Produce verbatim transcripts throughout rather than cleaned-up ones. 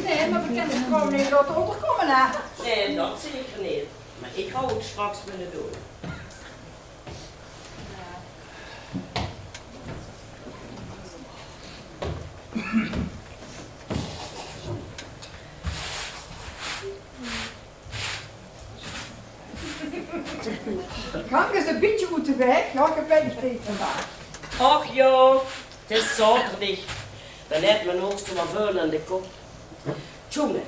Nae, mer veer kinne 't gewoon neet laote óngerkómme, hè? Nae, dat zeker neet. Mer ich haw 't straks wille doon. Gank ins e bietje oet de waeg. Jao, ich höb weinig tied vandaag. Och jao, 't is zaoterdig. Dan haet me ouch zoe mer väöl aan de kop. Tjonge,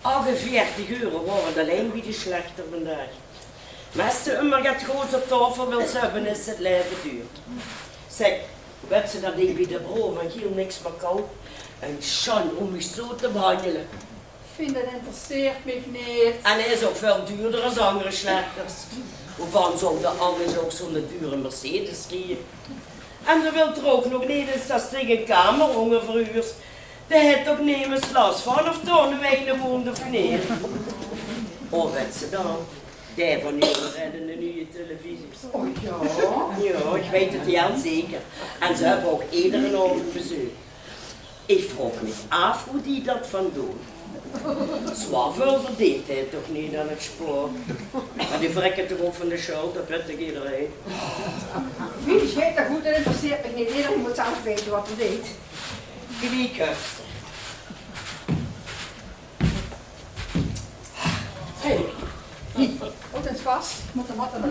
achtenveertig euro waor 't allein bie de slechter vandaag. Mer es se ummer get goods op taofel wils höbbe, is 't laeve duur. Zèk, wèts se dat ich bie de bro van Giel niks mier koup? Ein sjande óm mich zoe te behanjele. Fien, dat interesseert mich neet. En hae is ouch väöl duurder es anger slechters. Wovan zouw d'r angers ouch zoe'n dure Mercedes rieje? En dan wilt 'r ouch nog neet ins dat se dich ein kamer ónger verhuurs. Dao haet toch nemes las van, of dao noe eine woont of neet. Oh, wèts se dan? Dae van ós haet ein nuuj televisie. Oh jao? Jao, ich weit 't hieël zeker. En ze höbbe ouch ederen aovend bezeuk. Ich vraog mich aaf wie die dat van doon. Zoe väöl verdeent hae toch neet aan 't sjpoor. Mer die verrèkke toch ouch van de sjöld, dat weit toch ederein. Fien, sjeit d'r good, dat interesseert mich neet. Ederein mót zelf weite wat 'r deit. Geliek höbs se. Hey. Houd ins vas. Mót de matte nog.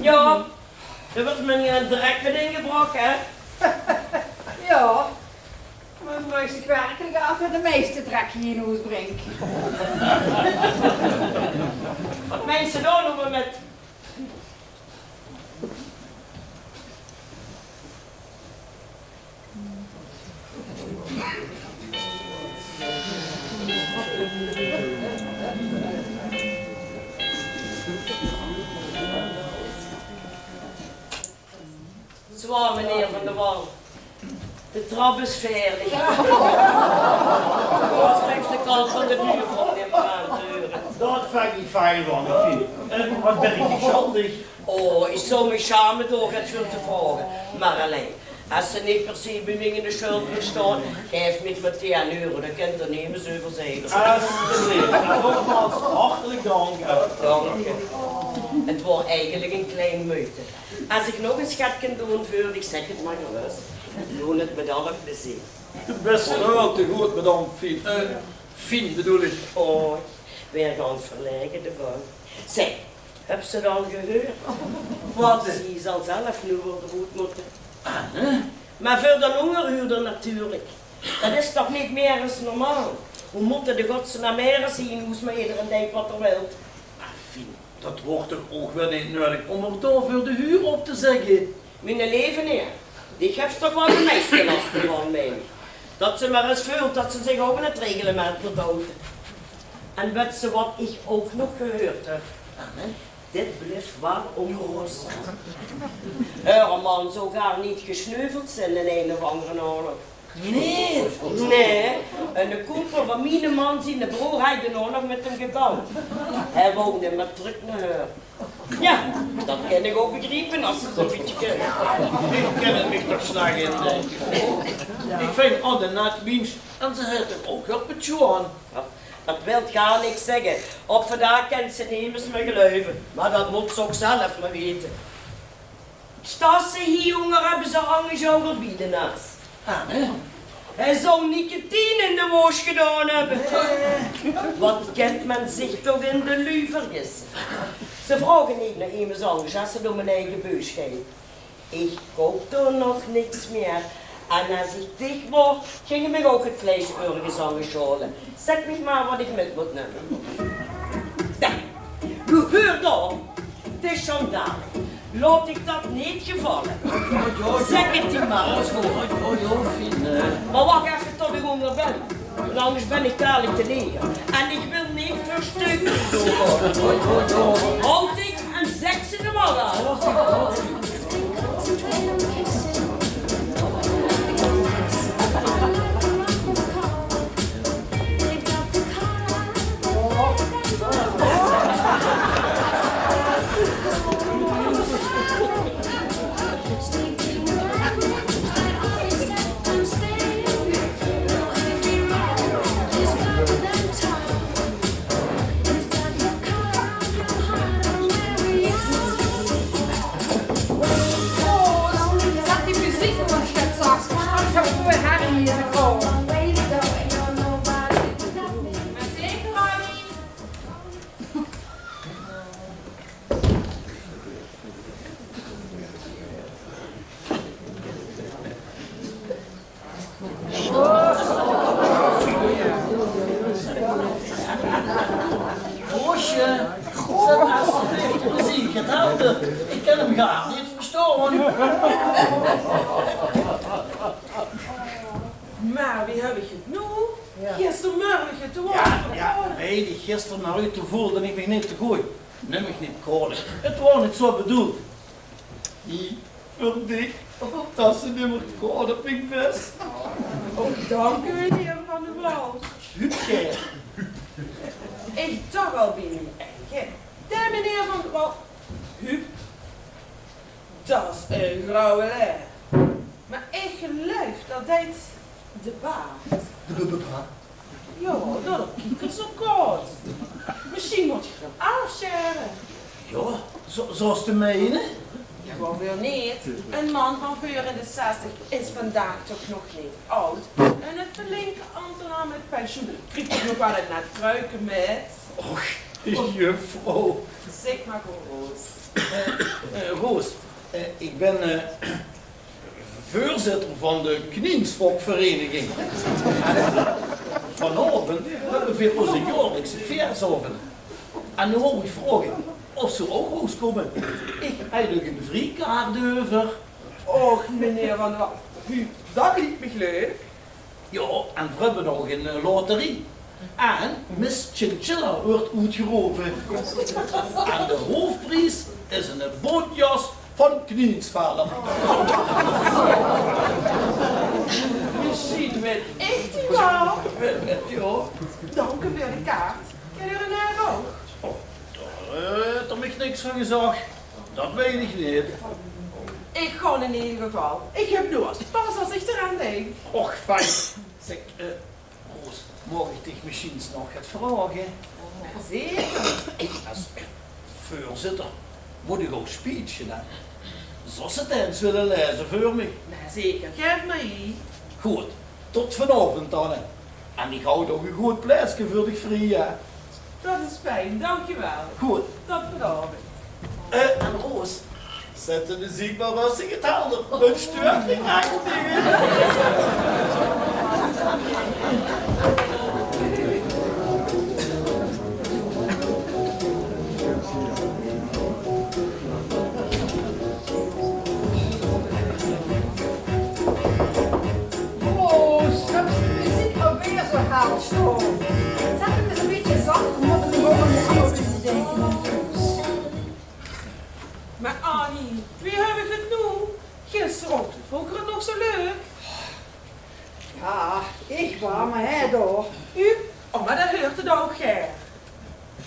Jao, d'r wuuert mich ein drek mit ingebrach, hè? Jao. Mer vraog zich werkelik aaf wae de meiste drek hie in hoes bringk. Minse, dao noe mer mit. Zwaar, meneer Van der Wal. De trap is veerdig. Of langs de kant van de buurvrouw nimmer aan te huren. Dat vinj ich fijn van dich, Fien. Eh, wat bin ich dich sjuldig? Oh, ich zou mich sjame dao get veur te vraoge. Mer allein, es se neet per se bie mich in de sjöld wils sjtaon, gaef mich mer tieën euro, dao kint d'r nemes euver zègke. Alsjeblieft. En nogmaals, hartelik dank. Dank dich. 't Waor eigelik ein klein meujte. Es ich nog ins get kin doon veur dich, zèk 't mer gerös. Doon 't mit alle plezeer. Doe bis väöl te good, madame Fien. Eh, Fien bedoel ich. Oh, ich waer gans verlaege d'rvan. Zèk, höbs se 't al gehuurd? Wat? Zie zal zelf noe waal d'roet mótte. Ah, hè? Mer veur d'n óngerhuurder natuurlik. Dat is toch neet mieë es normaal? Wie mót 't in godsnaam waere es se in hoes mer ederein deit wat d'r wilt? Ah, Fien, dat waor toch ouch weer neet nuuedig óm 'm dao veur de huur op te zègke. Miene leve heer, dich höbs toch waal 't meiste las d'rvan, mein ich. Dat se mer ins veult dat se zich ouch aan 't reglement mót hawte. En wèts se wat ich ouch nog gehuurd höb? Dit blif waal ónger ós. Eure man zou gaar neet gesneuveld zeen in ein of angere oorlog. Nae. Nae, eine kómpel van miene man ziene broor haet d'n oorlog mit häöm gedaon. Hae wou neet mieë trök nao häör. Jao, dat kin ich ouch begriepe es se zoe get kins. Ich kin 't mich toch slech indinke. Ich vinj 't ein net minsj en ze haet toch ouch get mit Johan. Jao, dat wilt gaar niks zègke. Op vandaag kint ze nemes mieë geluive, mer dat mót ze ouch zelf mer weite. Sjtaon ze hie ónger, höbbe ze angers ouch al bie de naas. Hae zou nicotine in de woosj gedaon höbbe. Wat kint me zich toch in de luuj vergisse. Ze vraoge neet nao emes angers es 't óm hun eige beusj geit. Ich koup dao nog niks mieë. En es ich dich waor, ging ich mich ouch 't vleisj örges angers haole. Zèk mich mer wat ich mit mót numme. Dao, noe heur dao. 't Is sjandaal. Laot dich dat neet gevalle. Zèk 't dich mer ins good. Mer wach effe tot ich ónger bin. Want angers bin ich dalik te leeg. En ich wil neet veur sjteuk doon. Haoj dich en zèk ze de man aan. Ja, neet verstaon. Mer wie höb ich 't noe? Gistermörge, toen waor ich... Ja, weit ich, gistermörge, toen veulde ich mich neet te good. Num mich neet kwaolik. 't Waor neet zoe bedoeld. Hie, veur dich. Dats se nimmer kwaod op mich bös. Och, dank uch, meneer Van der Wal. Huub, geer. Ich dach al bie mien eige: de meneer Van der Wal. Huub, dat is ein grauwe laer. Mer ich geluif dat deit de baard. De b-b-baard? Ja, dat kiek d'r zo kwaod. Mesjien mót ich 'm aafsjere. Ja, zo-, zóws te meine? Ja, waorum neet? Ein man van veur in de zestig is vandaag toch nog neet aud. En eine flinke ambtenaar mit pensioen krieg toch nog waal ein net truike mit. Och, juffrouw. Zèk mer gewoon, Roos. Eh, eh, Roos, eh, ich bön, eh, veurzitter van de Kniensfokvereiniging. En vanaovend höbbe veer ózze jaorlikse feesaovend. En noe wou ich vraoge of se ouch wous kómme. Ich höb nog ein vriekaart euver. Och, meneer Van der Wal, Huub, dat liek mich leuk. Ja, en veer höbbe nog ein, eh, loterie. En Miss Chinchilla wuuert oetgerope. En de hoofpries is ein bontjas van Kniensvader. Mesjien win ich die waal. Ja. Dank uch veur de kaart. Kin uch ein aer ouch? Oh, dao, eh, haet 'r mich niks van gezag. Dat weit ich neet. Ich gaon in eder geval. Ich höb noe al stress es ich d'raan dink. Och, fijn. Zèk, eh, Roos, maag ich dich mesjiens nog get vraoge? Mer zeker. Es veurzitter mót ich ouch speeche, hè? Zóws se 't ins wille laeze veur mich? Mer zeker, gaef mer hie. Good. Tot vanaovend dan, hè. En ich haoj ouch ein good plaetske veur dich vrie, hè. Dat is fijn, dank uch waal. Good. Tot vanaovend. Eh, en Roos, zèt de meziek mer rustig get helder. Ein sjteurtje krieg ich neet. Oh, straks de meziek alweer zo hel sjtaon. Zèt 'm ins ein bietje zach, veer mótte nog waal ein bietje dinke. Mer Annie, wie höb ich 't noe? Gisteraovend vónj ich 't nog zo leuk. Ja, ich waal, mer hè, dao. Huub? Oh, mer dao huuert 't ouch, hè.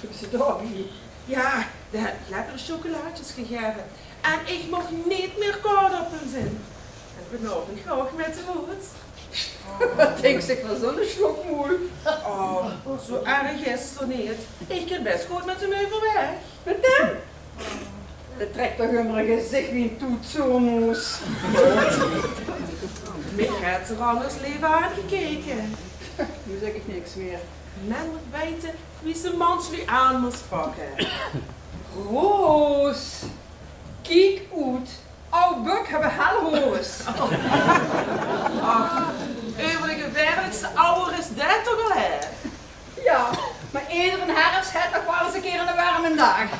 Höbs se dao bie? Ja, dae haet lekkere sjokelaatjes gegaeve. En ich moch neet mieë kwaod op 'm zeen. En vanaovend gaon ich mit 'm oet. Waat dinks se van zoe'n sjlokmoel? Oh, zo erg is 't neet. Ich kin bès good mit 'm euverweg. Mit 'm? Dae trèk toch ummer ein gezich wie ein toetsoormoes. Mich haet 'r angers leef aangekeke. Noe zèk ich niks mieë. Mer mót weite wie se mansluuj aan mós pakke. Roos, kiek oet. Aw bök höbbe hel hoes. Ach, euver de gevieërlikste awwer is det toch al, hè? Ja, mer eder herfs haet toch waal ins ein kieër eine werme daag.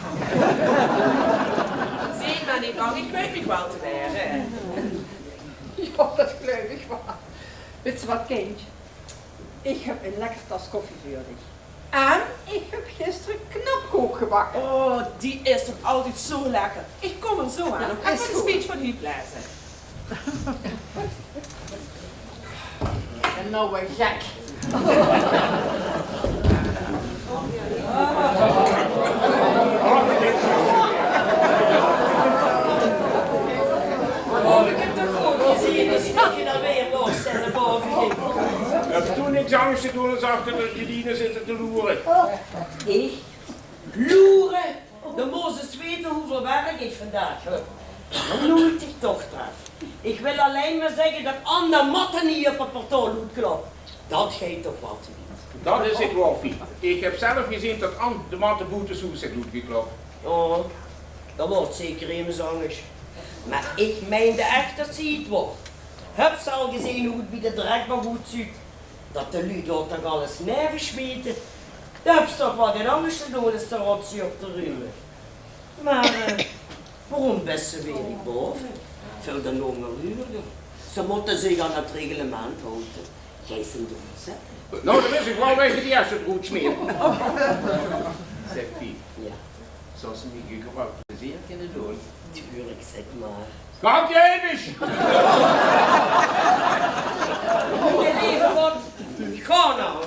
Zeen mer neet bang, ich weit mich waal te waere. Ja, det geluif ich waal. Wits se waat, kindj? Ich höb ein lekker tas koffie veur dich. En ich höb gister knapkook gebakke. Oh, die is toch altied zo lekker. Ich kóm 'r zo aan. Is good. Effe ein speech van Huub laeze. En noe weer gek. Oh, ich höb toch good gezeen, dus ich kin alweer los en nao bove gaon. Höbs doe niks angers te doon es achter de gerdiene zitte te loere? Ich? Loere? Dan mós se ins weite wieväöl werk ich vandaag höb. Mer noe ich dich toch tref. Ich wil allein mer zègke det An de matte neet op 't portaal oetklop. Det geit toch waal te wied. Det is 't waal, Fiep. Ich höb zelf gezeen det An de matte boete hoes haet oetgeklop. Oh, det waor zeker emes angers. Mer ich meinde ech det zie 't waor. Höbs se al gezeen wie 't bie de drekbak oetzuut? Det de luuj dao toch alles naeve sjmiete. Dao höbs se toch waal get angers te doon es de rotzooi op te rume. Mer, eh, Waorom bès se weer hie bove? Völ de nóngerhuurder. Ze mótte zich aan 't reglement haoje. Geis se 'm doon, hè? Noe, dan wis ich waal wae die ierste droet smeet. Zèk, Piet. Jao? Zóws se mich e geweldig plezeer kinne doon? Natuurlik, zèk mer. Kak, Jezus! Mien leve God, gaon noe.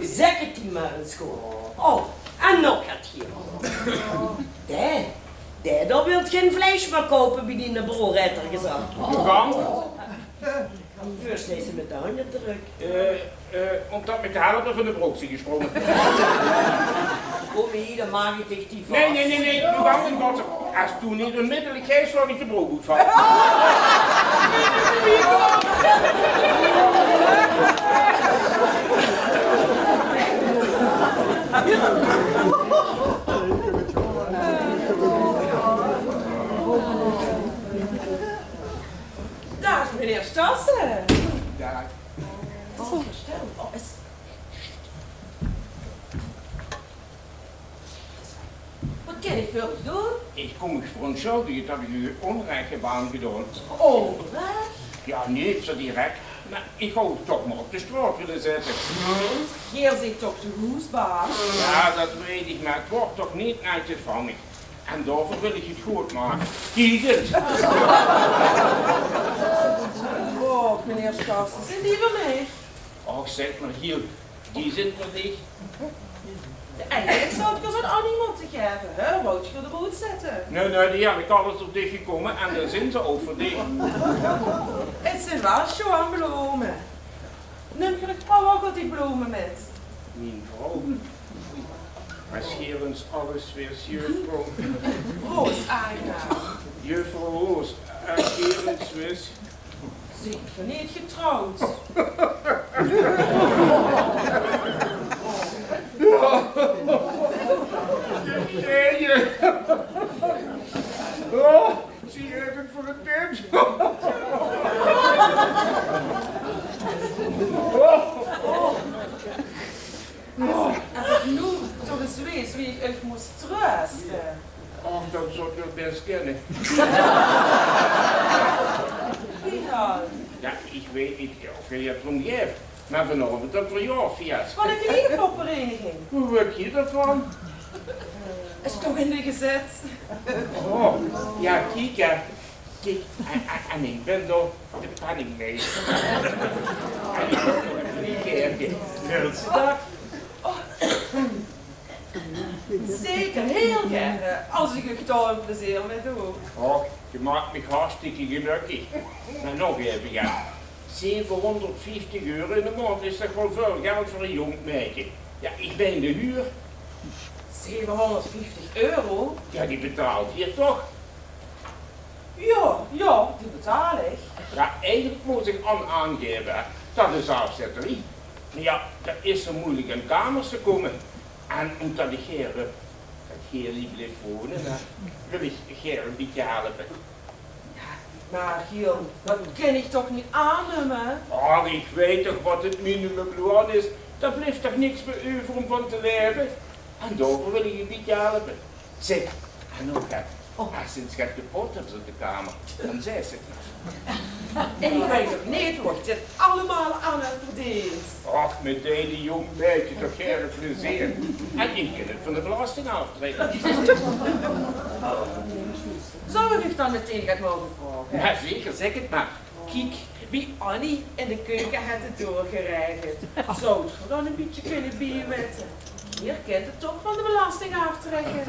Zèk 't die mer ins good. Oh, en nog get hie. Dae, dae dao wilt gein vleis mier koupe bie diene broor, haet 'r gezag. Hoezo? Waorom sjteis se mit de henj op de rök? Eh, eh, ómdat mich de helder van de brook is gesprónge. Kóm hie, dan maak ich dich die vas. Nae, nae, nae, nae, doe waal neet, Botter. Es doe neet ónmiddellik geis, slaon ich de brook oet. Daag, meneer Stassen. Daag. Oh, is, waat kin ich veur uch doon? Ich kóm uch verontsjuldige det ich uch ónrech höb aangedaon. Ónrech? Jao, neet zo direk, mer ich haw uch toch mer op de sjtraot wille zètte. Geer zeet toch de hoesbaas? Jao, det weit ich, mer 't waor toch neet netjes van mich. En daoveur wil ich 't good make. Kiek ins. Och, meneer Stassen, zeen die van mich? Och, zèk mer, Giel, die zeen veur dich. Eigelik zouw ich ze aan Annie mótte gaeve, hè? Wouw ich ze d'r oet zètte? Nae, nae, die höb ich alles op dich gekómme en dao zeen ze ouch veur dich. 't Zeen waal sjoon blome. Num geer uch vrouw ouch altied blome mit? Mien vrouw? Es geer ins alles wis, juffrouw. Roos, aangenaam. Juffrouw Roos, es geer ins wis. Zeet geer neet getrouwd? Jao. Jeetje. Oh, zie höb ich veur 't kind. Oh. Es ich, es ich noe toch ins wis wie ich uch mós tröste. Och, det zów ich bès kènne. Wie dan? Jao, ich weit neet of geer 't d'róm gaef, mer vanaovend höbbe v'r jaorfees. Van de kringpopvereiniging. Wie wèt geer det van? Is toch in de gezèt. Oh, jao, kiek, hè. Kiek, en, en, en ich bön dao de penningmeister. En ich höb nog ein vriegaefke. Wils se det? Zeker, hiel gaer. Es ich uch dao ein plezeer mit doon. Och, geer maak mich hartstikke gelökkig. Mer nog effe, jao. Zevehóngerdvieftig euro in de maondj is toch waal väöl geld veur ein jónk maedje. Jao, ich mein de huur. Zevehóngerdvieftig euro? Jao, die betaalt geer toch? Jao, jao, die betaal ich. Jao, eigelik mós ich aan, aangaeve, hè, det is aafzetterie. Mer jao, det is zo meujelik aan kamers te kómme. En ómdet ich gaer höb det geer hie blief wone, hè, wil ich gaer ein bietje helpe. Jao, mer Giel, det kin ich toch neet aannumme? Och, ich weit toch waat 't minimumloon is. Dao blief toch niks mie euver óm van te laeve? En daoveur wil ich ein bietje helpe. Zèk, en ouch, hè, es se ins get kepot höbs op de kamer, dan zaes se 't mer. Ich weit toch neet waat ich dit allemaol aan höb verdeend. Och, mit die jónk maedjes toch gaer plezeer. En ich kin 't van de belasting aaftrèkke. Zów ich uch dan meteen get moge vraoge? Jao, zeker, zèk 't mer. Kiek, wie Annie in de keuke haet 't doorgeregeld, zouw geer dan ein bietje kinne biewètte? Geer kint 't toch van de belasting aaftrèkke.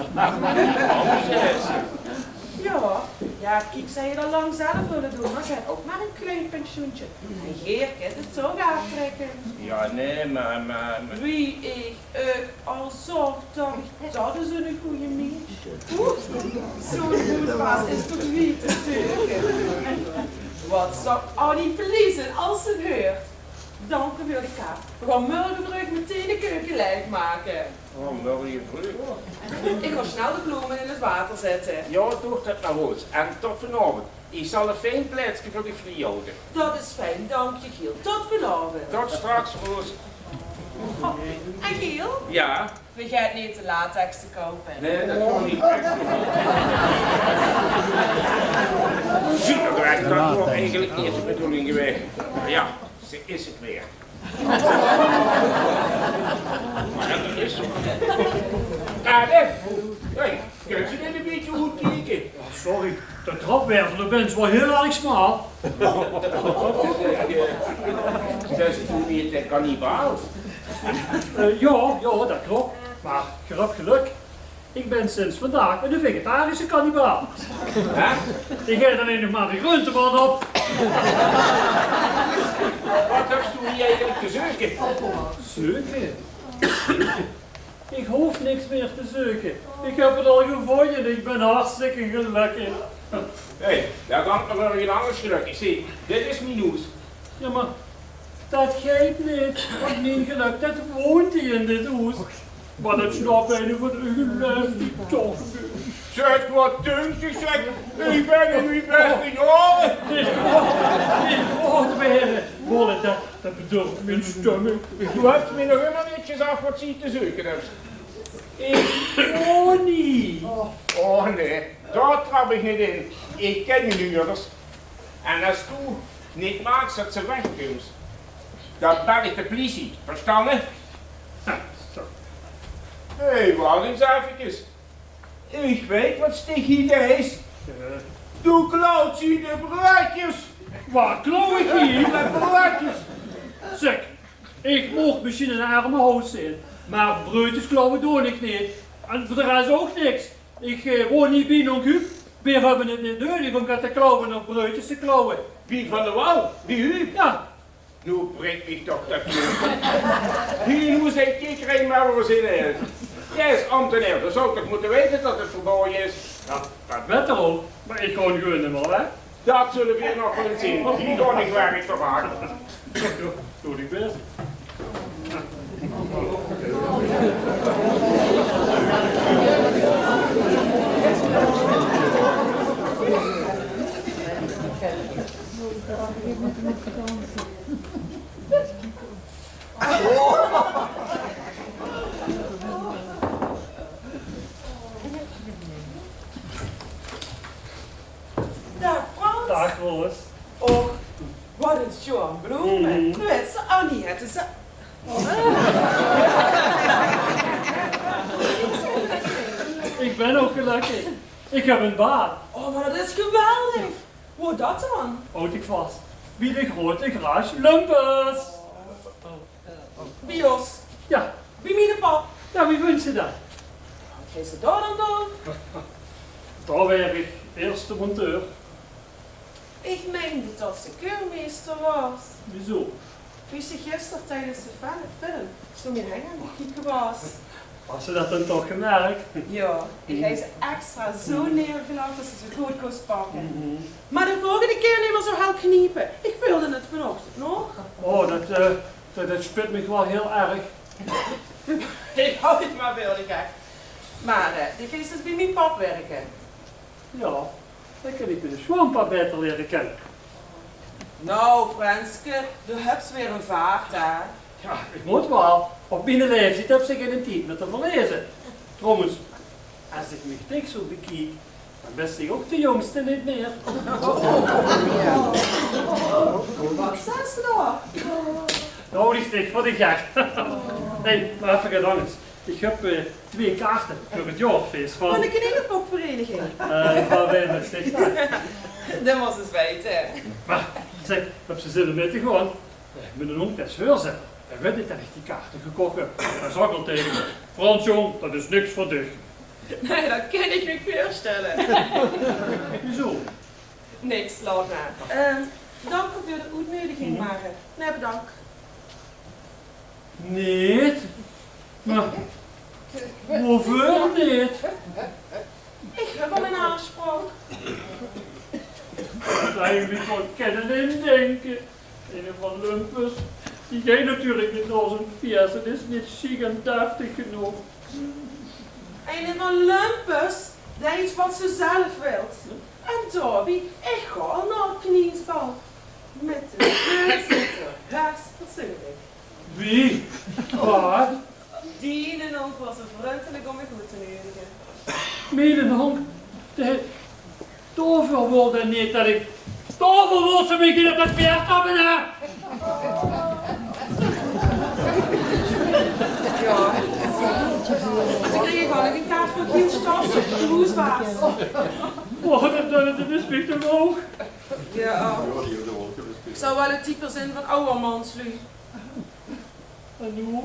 Jao, jao, kiek, ze haet al lang zelf wille doon, mer ze haet ouch mer ein klein pensioentje. En geer kint 't toch aaftrèkke. Jao, nae, mer, mer, mer... Wie ich uch al zag, dach ich, det is ein gooj mins. Oeh, zo'n hoesbaas is toch neet te zeuke. Waat zal Annie vleie es ze 't heurt? Dank veur de kaart. Veer gaon morge vreug meteen de keuke laeg make. Oh, morge vreug? Ich gaon snel de blome in 't water zètte. Jao, doot det mer, Roos. En tot vanaovend. Ich zal ein fijn plaetske veur dich vriehaoje. Det is fijn, dank dich, Giel. Tot vanaovend. Tot straks, Roos. Oh, en Giel? Ja? Vergaet neet de latex te koupe. Nae, det kan neet. Zoe, det werk dan eigelik neet de bedoeling gewaes. Mer ja, ze is 't weer. Mer det is zo. Karel, hey, kins se neet ein bietje good kieke? Oh, sorry, de trap waerde opins waal hiel erg smaal. Zègk, bös doe neet de kannibaal? Eh, jao, jao, det klop. Mer geer höb gelök. Ich bön sinds vandaag eine vegetarische kannibaal. Hè? Ich aet allein nog mer de greunteman op. Waat höbs doe hie eigelik te zeuke? Zeuke? Ich hoof niks mieë te zeuke. Ich höb 't al gevónje. Ich bön hartstikke gelökkig. Hé, dao kan ich nog waal get angers gelökkig zeen. Dit is mien hoes. Jao, mer det geit neet, want mien gelök, det woont hie in dit hoes. Mer det snapt eine van uch laeftied toch neet. Zègk, waat dink se, zègk? Ich bön in mien bèste jaore. Ich waer, Bolle, det, det bedurf mien stömming. Doe höbs mich nog ummer neet gezag waat se hie te zeuke höbs. Ich waon hie. Oh nae, dao trap ich neet in. Ich kin mien huurders. En es doe neet maaks det ze wegkóms, dan bel ich de pliesie. Verstange? Hé, wach ins effekes. Ich weit waat Stig hie deit. Doe klaus hie de breudjes. Waat klau ich hie? De breudjes. Zègk, ich maag mesjien ein ermehoes zeen, mer breudjes klauwe doon ich neet. En veur de res ouch niks. Ich, eh, woon hie bie nonk Huub. Veer höbbe 't neet neudig óm get te klauwe of breudjes te klauwe. Bie Van de Wal? Bie Huub? Jao. Noe brik mich toch det neet. Hie in hoes haet ederein mer waal zin in. Dae is ambtenaer, dae zou toch mótte weite det 't verbaoje is. Jao, det weit 'r ouch, mer ich gaon gewoon neet mieë weg. Det zulle veer nog waal ins zeen. Hie gaon ich werk van make. Doot uch bès. Daag Frans. Daag Roos. Och, waat ein sjoon bloem. Mhm. Wèts se, Annie haet ze. Ich bön ouch gelökkig. Ich höb ein baan. Oh, mer det is geweldig. Wo det dan? Haoj dich vas. Bie de groeate Graas Lumpus. Bie ós? Jao. Bie miene pap? Jao, wie vinjs se det? Waat geis se dao dan doon? Dao waer ich ierste monteur. Ich meinde det se keurmeister waas. Wieso? Wie se gister tiedes de fel-, film zo mien heng aan 't bekieke waas. Has se det dan toch gemerk? Jao, ich höb ze extra zo neergelag det se ze good kós pakke. Mhm. Mer de volgende kier neet mieë zo hel kniepe. Ich veulde 't vanochtend nog. Oh, det, eh, det, det spit mich waal hiel erg. Ich haoj dich mer veur de gek. Mer, eh, doe geis dus bie mien pap wirke. Jao, dan kin ich de sjoonpap baeter liere kinne. Nou, Frenske, doe höbs weer ein vaart, hè? Jao, ich mót waal. Op miene laeftied höbs se geine tied mieë te verleze. Trouwens, es ich mich dich zo bekiek, dan bös se ouch de jóngste neet mieë. Waat zaes se dao? Nou, ich dich veur de gek. Hé, mer effe get angers. Ich höb, eh, twee kaarte veur 't jaorfees van... Van de Knedepokvereniging. Eh, van wae is dit? Det mós se ins weite. Mer, zèk, höbs se zin óm mit te gaon? Eh, miene ónk, dae is veurzitter. Dae weit neet det ich die kaarte gekoch höb. Dae zag al taenge mich: "Frans, jóng, det is niks veur dich." Nae, det kin ich mich veurstelle. Wieso? Niks, laot mer. Ehm, dank veur de oetneudiging, mer, eh, nae, bedank. Neet? Mer woveur neet? Ich höb al ein aafspraok. Zouw ich mich waal kinne indinke. Eine van Lumpus, die geit natuurlik neet nao zo'n fies, det is neet sjiek en deftig genóg. Eine van Lumpus, deit waat ze zelf wilt. En daobie, ich gaon al nao 't kniesbal. Mit de veurzitter, höchstpersoonlik. Wie? Waat? Diene nónk waas zoe vrundelik óm mich oet te neudige. Miene nónk? De, daoveur wól dae neet det ich, daoveur wól dae mich neet op det fees höbbe, hè? Jao. Ze krege gewoon ein kaart van Giel Stas, de hoesbaas. Oh, det, det, det wis ich toch ouch. Jao. Ich zou waal 't type zeen van awwer manslui. En noe?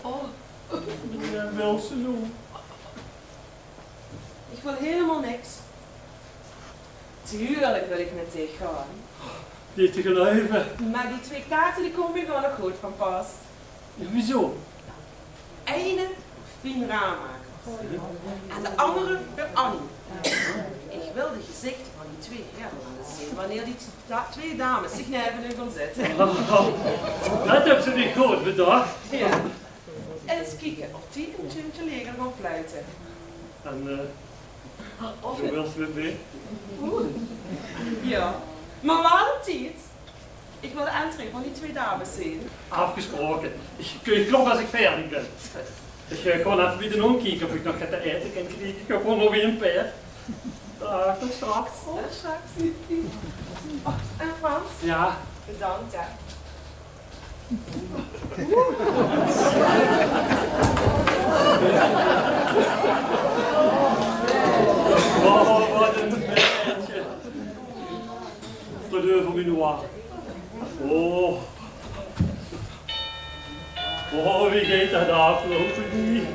Oh. Waat wils se noe? Ich wil hielemaol niks. Tuurlik wil ich mit dich gaon. Neet te geluive. Mer die twee kaarte, die kómme mich waal nog good van pas. Wieso? Eine veur Fien Ramakers. En de angere veur Annie. Ich wil de gezichter van die twee here waal ins zeen wanneer die da-, twee dames zich neve hun gaon zitte. Det höbs se neet good bedach. Jao. Ins kieke of die ein tuuntje leger gaon fluite. En, eh, of doe wils mit mich? Jao, mer waal op tied. Ich wil de entree van die twee dames zeen. Aafgesproke. Ich, ich klop es ich ferdig bön. Ich, eh, gaon effe bie de nónk kieke of ich nog get te aete kan kriege. Ich höb hónger wie ein peerd. Daag, tot straks. Tot straks. Oh, en Frans? Jao? Bedank, hè. Oh, waat ein meidje. Veur de, veur mien waal. Oh. Oh, wie geit det aafloupe, die?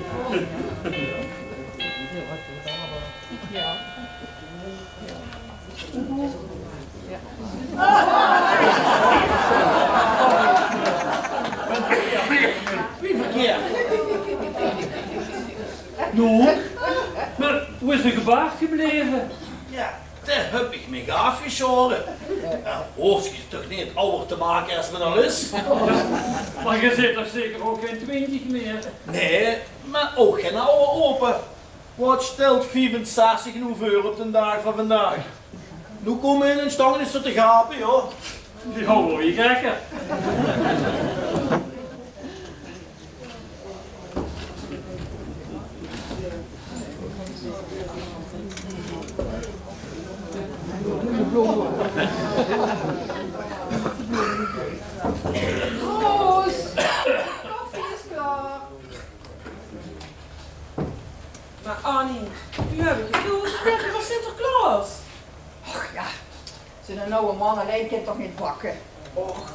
Wie verkeerd? Noe, mer wo is de gebaard gebleve? Jao, det höb ich mich aafgesjaore. Jao, hoofs se toch neet awwer te make es me al is? Mer ge zeet toch zeker ouch gein twintig mieë? Nae, mer ouch gein awwer opa. Waat stèlt viefenzestig noe veur op den daag van vandaag? Noe kómme ze in ein stangenis te gape, jao. Die hawwe waal gekke. Roos, koffie is klaor. Mer Annie, noe höb ich 't gedoog. V'r höbbe toch Sinterklaos? Och jao, zoe'n awwe man allein kint toch neet bakke? Och,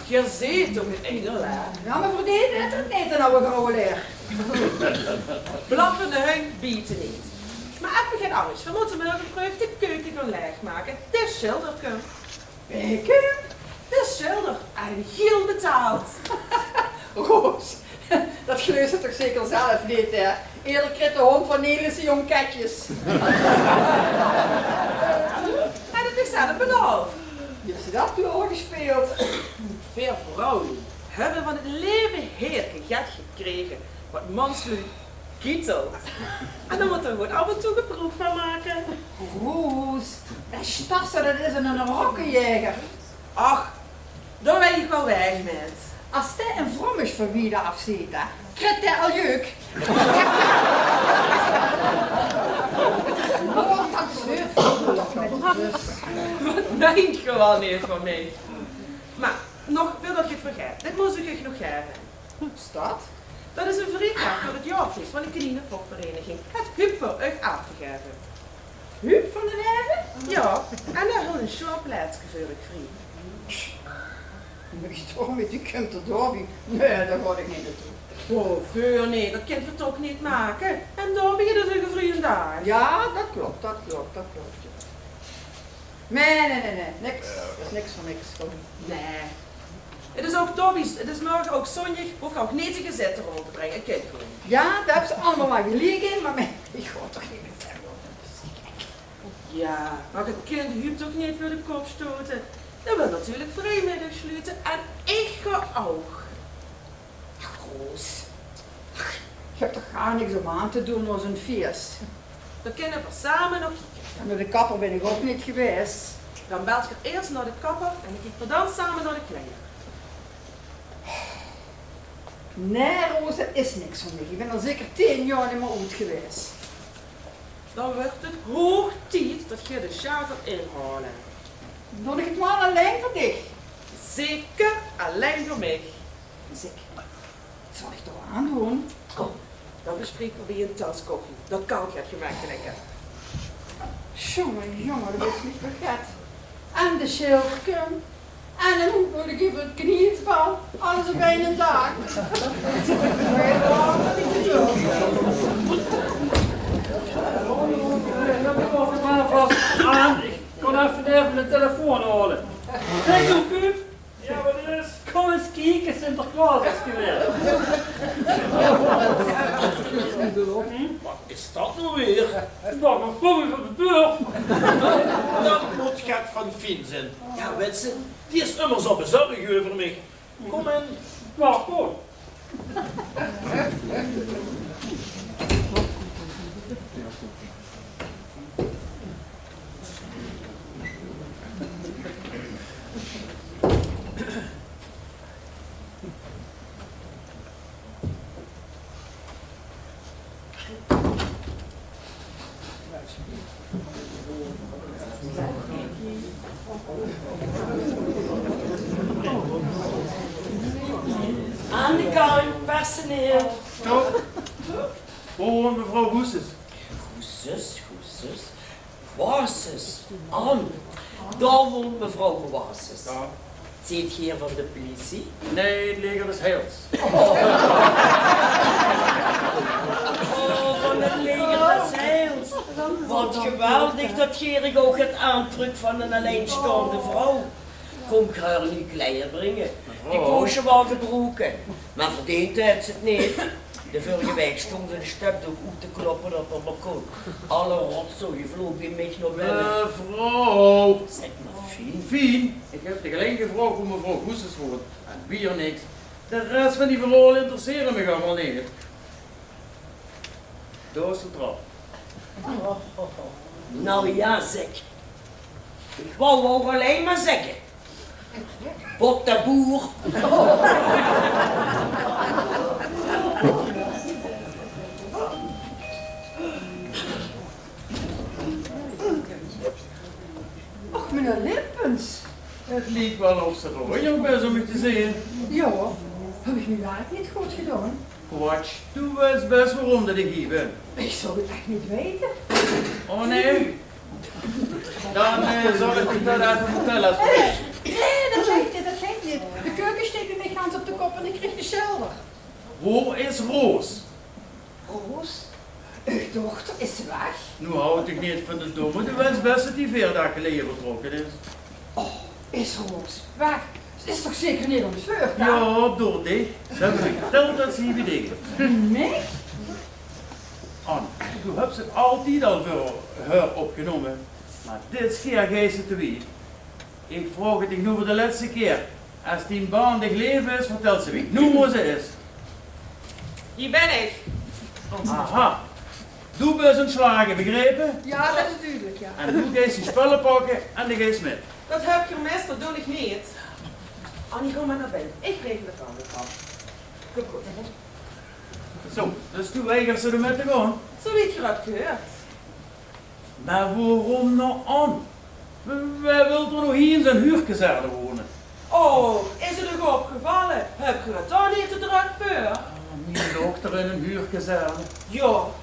geer zeet toch 'n engel, hè? Jao, mer veur dae haet 't neet, 'n awwe grouwelaer. Blaffende hung biete neet. Mer effe gein angs, v'r mótte mörge vreug de keuke gaon laeg make. 't Is sjilderke. Bèkke? De sjilder, en Giel betaalt. Roos, dat gleufs se toch zeker zelf neet, hè? Eerder krit de hóndj van Nelis de jóng kètjes. En dat höb ich zelf belaof. Wie höbs se dat doorgespeeld? Veer vrouwe höbbe van 't laeve hiel get gekrege wat manslui kietelt. En dao mótte v'r gewoon aaf en toe gebroek van make. Roos, de sjtas, dat is 'ne rokkejaeger. Ach, dao weit ich waal waeg mit. Es dae 'n vrommes van mich aafzeet, hè, krit dae al jeuk. Oh, dat zeurt toch mit rös. Wat meint geer waal neet van mich? Mer nog, veurdat ich 't vergaet, dit mós ich uch nog gaeve. Stad? Dat is 'n vriekaart veur 't jaorfees van de Knienepopvereiniging. Het Huub veur uch aaf te gaeve. Huub van den Haeve? Jao, en dae haet 'n sjoon plaetske veur uch vrie. Mien dochter, die kump d'r dao bie. Nae, dao gaon ich neet nao toe. Oh, veur neet, dat kint geer toch neet make. En dao bie is 'ne vrieje daag. Jao, dat klop, dat klop, dat klop. Nae, nae, nae, nae, niks. Dat is niks veur niks, kóm. Nae. 't Is ouch Dobby's, 't is morge ouch zóndig, hoof ich ouch neet de gezètte rónd te bringe, 't kint gewoon. Jao, dao höbs se allemaol waal geliek in, mer meh, ich gaon toch neet mit häöm rónd. Jao, mer geer kint Huub toch neet veur de kop sjtote. Dae wil natuurlik vrieje mit uch sjlute en ich gaon ouch. Ach, Roos. Ach, ich höb toch gaar niks óm aan te doon nao zoe'n fies. Dan kinne v'r same nog kieke. Jao, nao de kapper bön ich ouch neet gewaes. Dan belt geer iers nao de kapper en dan kieke v'r dan same nao de kleier. Nae, Roos, det is niks veur mich. Ich bön al zeker tieën jaor neet mier oet gewaes. Dan wuuert 't hoog tied det geer de sjaaf gaot inhaole. Doon ich 't waal allein veur dich? Zeker allein veur mich. Zèk, zal ich 't waal aandoon? Kóm, dan bespraeke v'r bie ein tas koffie. Det kan get gemekkelikker. Sjonge, jónge, det is neet vergaete. En de sjilke. En ein hoed nodig veur 't knietsbal. Alles op eine daag. Ich kan effe, effe de telefoon haole. Zèk, Kuup. Jao, waat is? Kóm ins kieke, Sinterklaos is gewaes. Hm? Waat is det noe weer? Is det ein vogel veur de deur? Det mót get van Fien zeen. Jao, wèts se, die is ummer zo bezörg euver mich. Kóm in. Jao, kóm. Aan de kant, personeel. Stop. Wo woont mevrouw Goeses? Goeses, Goeses. Waasses. Aan. Dao woont mevrouw Waasses. Jao. Zeet geer van de pliesie? Nae, 't Leger des Heils. Oh. Oh, van 't Leger des Heils. Waat geweldig det geer uch ouch get aantrök van ein alleinstaonde vrouw. Kóm, ich gaon häör nuuj kleier bringe. Die kóns se waal gebroeke. Mer verdeend haet ze 't neet. De vörige waek stóng ze de stepdook oet te kloppe op häör balkon. Alle rotzooi vloog bie mich nao binne. Mevrouw! Zèk mer, Fien. Fien, ich höb dich allein gevraog wo mevrouw Goeses woont. En wiejer niks. De res van die verhaole interessere mich allemaol neet. Dao is de trap. Noe jao, zèk. Ich wou ouch allein mer zègke. Bot de boer. Och, meneer Lippens. 't Liek waal of se verwónjerd bös óm mich te zeen. Jao, höb ich mien werk neet good gedaon? Kwatsj, doe weits bès waorom det ich hie bön. Ich zou 't ech neet weite. Oh nae? Dan, eh, zal ich dich det effe vertèlle es v'r... Nae, det geit neet, det geit neet. De keuke steit bie mich gans op de kop en ich krieg de sjilder. Wo is Roos? Roos? Eur dochter is weg. Noe haoj dich neet van de dómme, doe weits bès det die veer daag geleje vertrokke is. Oh, is Roos weg? Ze is toch zeker neet óntveurd, hè? Jao, door dich. Ze höbbe mich vertèld det ze hie bie dich is. Bie mich? An, doe höbs 't altied al veur häör opgenómme, mer dit kier geis se te wied. Ich vraog 't dich noe veur de lètste kier. Es dien baan dich leef is, vertèls se mich noe wo ze is. Hie bön ich. Aha. Doe bös óntslage, begrepe? Jao, det is dudelik, jao. En doe geis dien spölle pakke en doe geis mit. Det höb ich gemist, det doon ich neet. Annie, gaon mer nao binne. Ich regel 't waal. Good, good. Zo, dus doe weigers se mit te gaon? Zo wie 't gehuuert. Mer waorom noe, An? Wae wilt d'r noe hie in zo'n huurkazerne wone? Oh, is 't uch opgevalle? Höb geer 't dao neet te drök veur? Ah, mien dochter in ein huurkazerne? Jao,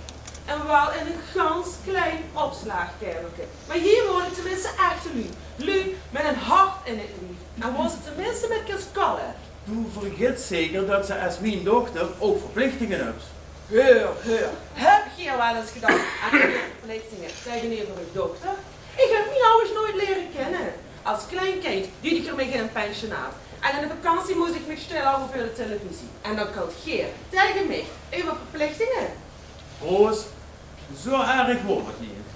en waal in ein gans klein opslaagkamerke. Mer hie wone teminste echte luuj. Luuj mit ein hart in 't lief. En wo se teminste mit kins kalle. Doe vergits zeker det se es mien dochter ouch verplichtinge höbs. Heur, heur, höb geer waal ins gedach aan uch verplichtinge taengeneuver eur dochter? Ich höb mien awwers noeats liere kinne. Es klein kindj duujde geer mich in ein pensionaat. En in de vakantie mós ich mich stilhawwe veur de televisie. En dan kalt geer taenge mich euver verplichtinge. Roos, zo erg waor 't neet.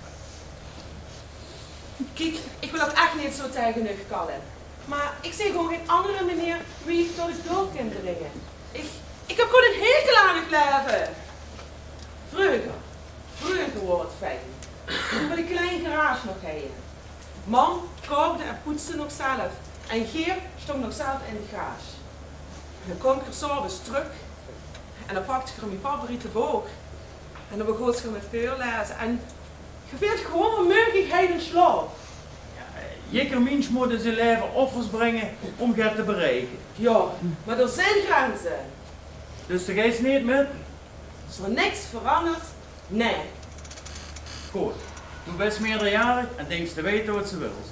Kiek, ich wil ouch ech neet zo taenge uch kalle. Mer ich zeen gewoon gein anger meneer wie ich tot uch door kin dringe. Ich, ich höb gewoon eine hekel aan uch laeve. Vreuger, vreuger waor 't fijn. Toen v'r de klein garage nog hejje. Mam kaokde en poetste nog zelf. En geer stóng nog zelf in de garage. Dan koom geer 's aoves trök. En dan pakde geer mien favoriete book. En dan begós geer mit veurlaeze. En geer veelt gewoon vermeugenheid in slaap. Jao, eh, jikker miens mót in zien laeve offers bringe óm get te bereike. Jao, mer d'r zeen grenze. Dus de geis neet mit? Is d'r niks verangerd? Nae. Good, doe bès meerderjarig en dinks te weite wat se wils.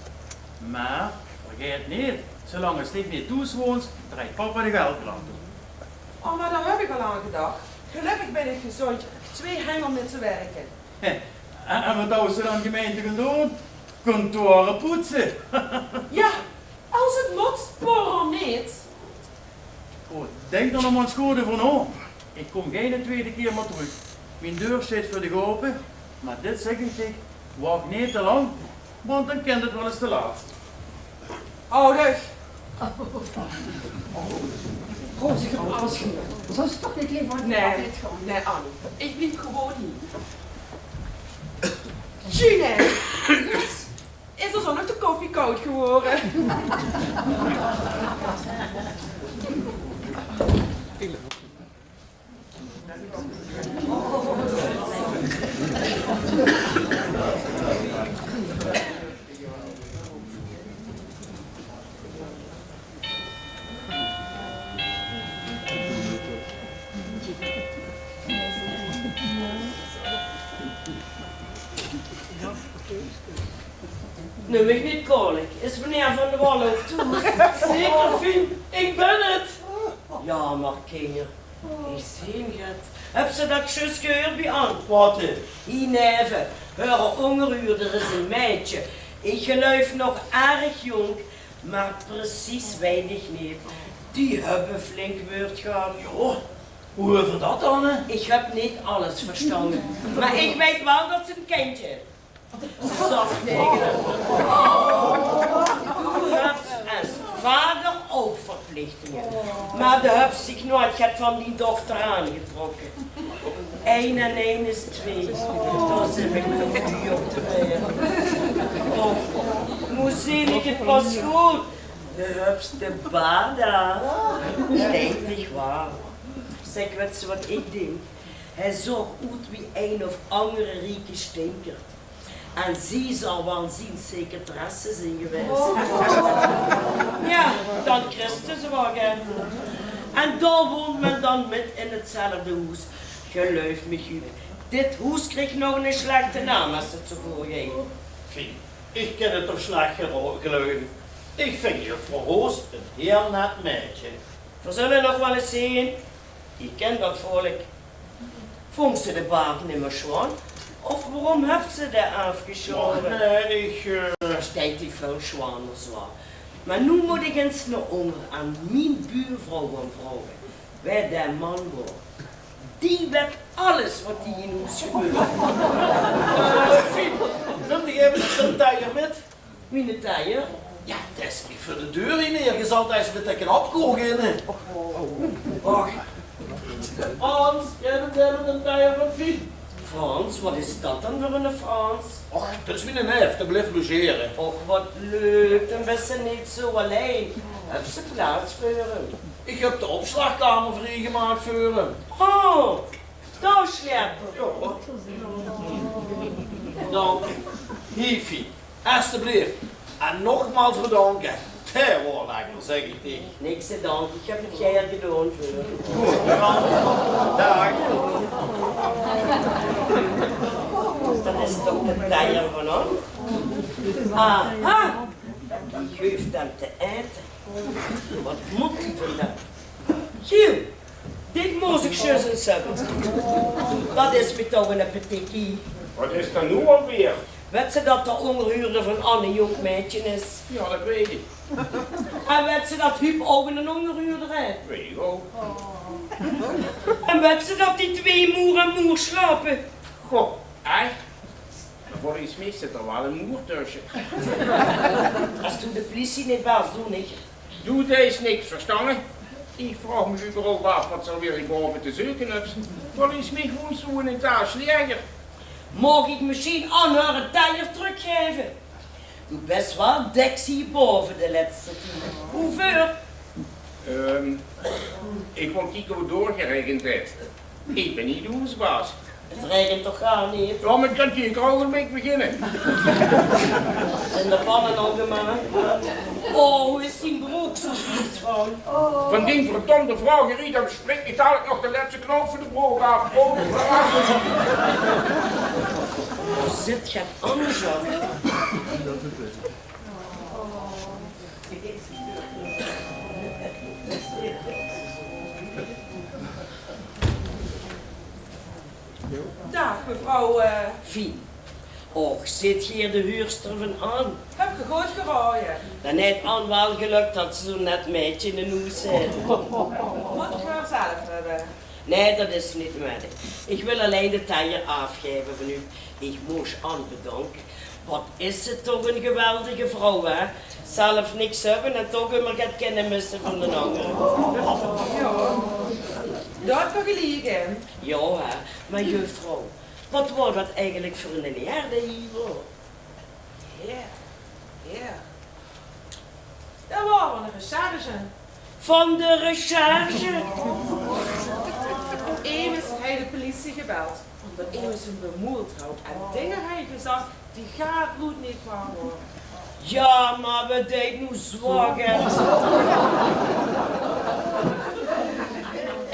Mer vergaet neet, zoelang es dich neet thoes woons, drejt papa de geldkraan toe. Oh, mer dao höb ich al aan gedach. Gelökkig bin ich gezóndj, ich höb twee henj óm mit te wirke. En, en wat houws se dan gemeente gaon doon? Kantoore poetse? Jao, es 't mót, waorom neet? Good, dink d'r nog mer ins good euver nao. Ich kóm geine twiede kier mier trök. Mien deur steit veur dich ope, mer dit zèk ich dich: wach neet te lang, want dan kin 't waal ins te laat zeen. Ouch. Roos, ich höb alles gehuurd. Zóws se toch neet leever mit de pap gaon? Nae, Annie. Ich blief gewoon hie. Jeanette! Is d'r zo nog de koffie kaod gewore? Num mich neet kwaolik, is meneer Van de Wallen ouch thoes? Zeker, Fien, ich bön 't. Jao, mer kinger, ich zeen 't. Höbs se dat zjus gehuurd bie An? Wat, hè? Hie neve, häöre óngerhuurder is ein meidje. Ich geluif nog erg jónk, mer precies weit ich neet. Die höbbe flink wäörd gehad. Jao, wie waor dat dan, hè? Ich höb neet alles verstange, mer ich weit waal dat ze ein kindje haet. Ze zag taenge häöm: doe höbs es vader ouch verplichtinge, mer doe höbs dich noeats get van dien dochter aangetrokke. Ein en ein is twee, dao zeen ich nog neet op te waere. Och, wie zeen ich 't pas good? Doe höbs de baard aan. Steit dich waal. Zèk, wèts se wat ich dink? Hae zoog oet wie ein of anger rieke stinker. En zie zal waal zien secretaresse zeen gewaes. Jao, dan kriste ze waal get. En dao woont me dan mit in 'tzelfde hoes. Geluif mich, Huub, dit hoes krieg nog 'ne slechte naam es 't zo doorgeit. Fien, ich kin 't toch slech gelo-, geluive. Ich vinj juffrouw Roos ein hieël net meidje. Veer zulle nog waal ins zeen. Ich kin dat volk. Vóngs se de baard nimmer sjoon? Of waorom höbs se dae aafgesjaore? Och, nae, ich, eh, Dao steit dich väöl sjoner zwaar. Mer noe mót ich ins nao ónger aan mien buurvrouw gaon vraoge wae dae man waor. Die weit alles wat hie in hoes gebeurt. Eh, Fien, num dich effe zoe'n teier mit. Miene teier? Jao, dae is neet veur de deur hie neer. Ge zalt ins mit de knap goon beginne. Och. Frans, gaef ins effe eine teier veur Fien. Frans, wat is dat dan veur eine Frans? Och, dat is miene neef, dae blief logere. Och, wat leuk, dan bès se neet zo allein. Höbs se plaats veur häöm? Ich höb de opslagkamer vriegemaak veur häöm. Oh, dao sjlep 'r. Jao. Dan, hie, Fien. Esjeblief. En nogmaals bedanke. Dae waor lekker, zèk ich dich. Niks te danke, ich höb 't gaer gedaon veur. Good, dan. Daag. Dat is toch de teier van An? Aha! Die geuf 'm te aete. Wat mót die vandaag? Giel, dit mós ich zjus ins höbbe. Dat is mich toch ein appetiekie. Wat is d'r noe alweer? Wèts se dat de óngerhuurder van An ein jónk meidje is? Jao, dat weit ich. En wèts se dat Huub ouch eine óngerhuurder haet? Weit ich ouch. En wèts se dat die twee moer aan moer slaope? Goh, ech? Volges mich zit d'r waal ein moer tösse. Es doe de pliesie neet bels, doon ich 't. Doe deis niks, verstange? Ich vraog mich überhaupt aaf wat se alweer hie bove te zeuke höbs. Volges mich woons doe ein etaasje laeger. Maag ich mesjien An häöre teier trökgaeve? Doe bès waal dèks hie bove de lètste tied. Hoeveur? Ehm, ich wol kieke of 't doorgeregend haet. Ich bön neet de hoesbaas. 't Regent toch gaar neet? Jao, mer dan kènt geer ouch ein bietje beginne. Zeen de panne al gemaak? Oh, is zien brook zo vies van? Van die verdómde vrouw, Gerrie, dan spring ich dalik nog de lètste knoop van de brook aaf. Oh, de verrassing. Zit get angers aan? Daag, mevrouw, eh. Fien. Och, zit geer de huurster van An? Höb geer good geraoje. Dan haet An waal gelök det ze zo'n net maedje in hoes haet. Mót geer häör zelf höbbe? Nae, det is neet nuuedig. Ich wil allein de teier aafgaeve van uch. Ich mós An bedanke. Waat is 't toch ein geweldige vrouw, hè? Zelf niks höbbe en toch ummer get kinne misse van den angere. Jao, dao höb geer geliek in. Jao, hè. Mer juffrouw, waat waor det eigelik veur eine heer dae hie waor? Heer, heer. Det waor van de recherche. Van de recherche? Emes haet de politie gebeld, ómdet emes 'm bemoeld haw en dinger haet gezag die gaar good neet waor. Jao, mer wae deit noe zwak, hè?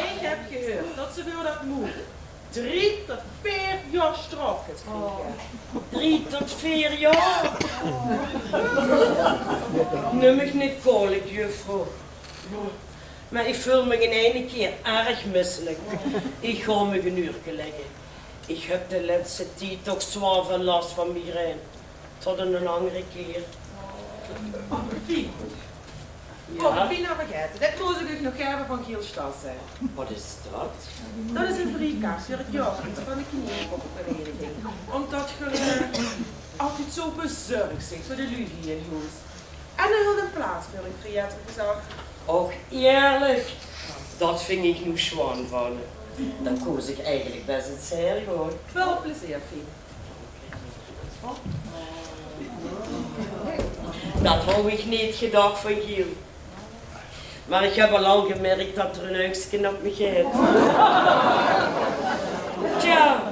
Ich höb gehuurd det ze veur det moed drie tot veer jaor straof geit kriege. Drie tot veer jaor? Num mich neet kwaolik, juffrouw. Mer ich veul mich in eine kier erg misselik. Ich gaon mich ein uurke lègke. Ich höb de lètste tied toch zwaor väöl las van migraine. Tot ein angere kier. Fien. Jao? Oh, ich bön nog vergaete. Det mós ich uch nog gaeve van Giel Stassen. Waat is det? Det is ein vriekaart veur 't jaorlid van de knieënpoppevereiniging. Ómdet geer, eh, altied zo bezörg zeet veur de luuj hie in hoes. En d'r hilt ein plaats veur uch vrie, haet 'r gezag. Och, ierlik. Det ving ich noe sjoon van 'm. Dan kós ich eigelik bès ins haer gaon. Väöl plezeer, Fien. Det haw ich neet gedach van Giel. Mer ich höb al lang gemirk det 'r ein uigske op mich haet. Tja,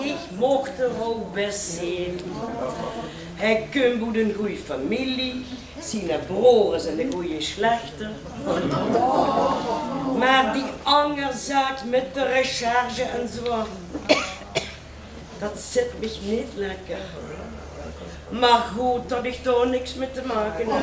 ich moch 'm ouch bès zeen. Hae kump oet ein gooj femilie, ziene broor is eine gooje slechter. Mer die anger zaak mit de recherche en zo. Det zit mich neet lekker. Mer good det ich dao niks mit te make höb.